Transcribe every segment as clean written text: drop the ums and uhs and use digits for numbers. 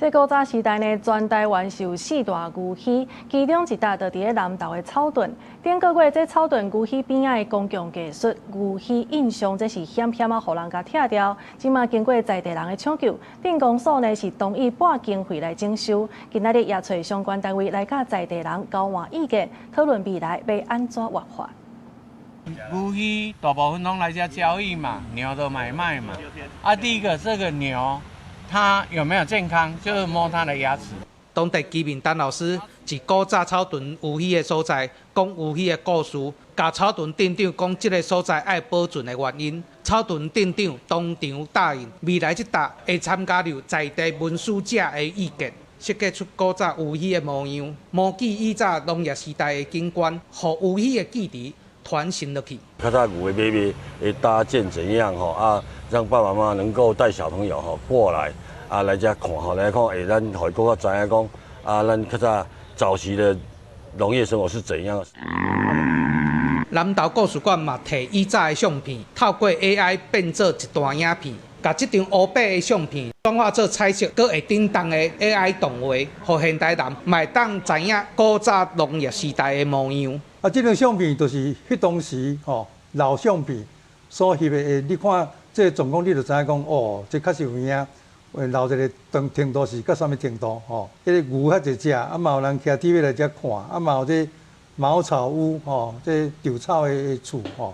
這古早時代呢，全台灣是有四大牛墟，其中一搭就佇咧南投的草屯。頂個月，這草屯牛墟邊仔的公共藝術牛墟印象，這是險險仔予人共拆掉。這馬經過在地人的搶救，鎮公所呢是同意撥經費來整修。今仔日也揣相關單位來佮在地人交換意見，討論未來欲按怎活化。牛墟大部分攏來遮交易嘛，牛的買賣嘛。啊，第一個這個牛，它有沒有健康，就是摸它的牙齒。當地居民陳老師佇古早草屯牛墟的所在，講牛墟的故事，共草屯鎮長講這个所在愛保存的原因。草屯鎮長當場答應，未來這搭會參加著在地文史者的意見，設計出古早牛墟的模樣，模擬以早農業時代的景觀，予牛墟的記憶傳承落去。較早牛的買賣會搭建怎樣吼啊，讓爸爸媽媽能夠帶小朋友吼過來。啊，來遮看吼，來看會咱予伊閣較知影講，啊，咱較早早期的農業生活是怎樣。南投故事館嘛，提以早的相片，透過 AI 變做一段影片，共這張烏白的相片轉化做彩色，閣會振動的 AI 動畫，予現代人嘛會當知影古早農業時代的模樣。啊，這張相片就是彼當時吼老相片所翕的，你看這個狀況，你就知影講，哦，這確實有影。老一个程程度是到啥物程度吼？彼个牛較濟隻，啊嘛有人騎鐵馬來遮看，啊嘛有這茅草屋吼，這稻草的厝吼。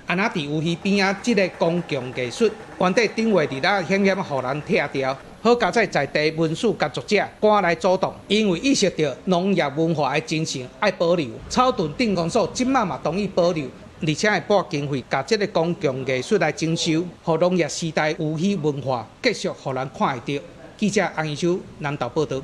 啊，若佇牛墟邊仔這个公共藝術，原底頂月佇咧險險予人拆掉，好佳哉在地文史佮作者趕來主動，因為意識到農業文化的精神愛保留，草屯鎮公所這馬嘛同意保留。而且會撥經費，共這个公共藝術來整修，予農業時代牛墟文化繼續予人看會著。記者洪義修南投報導。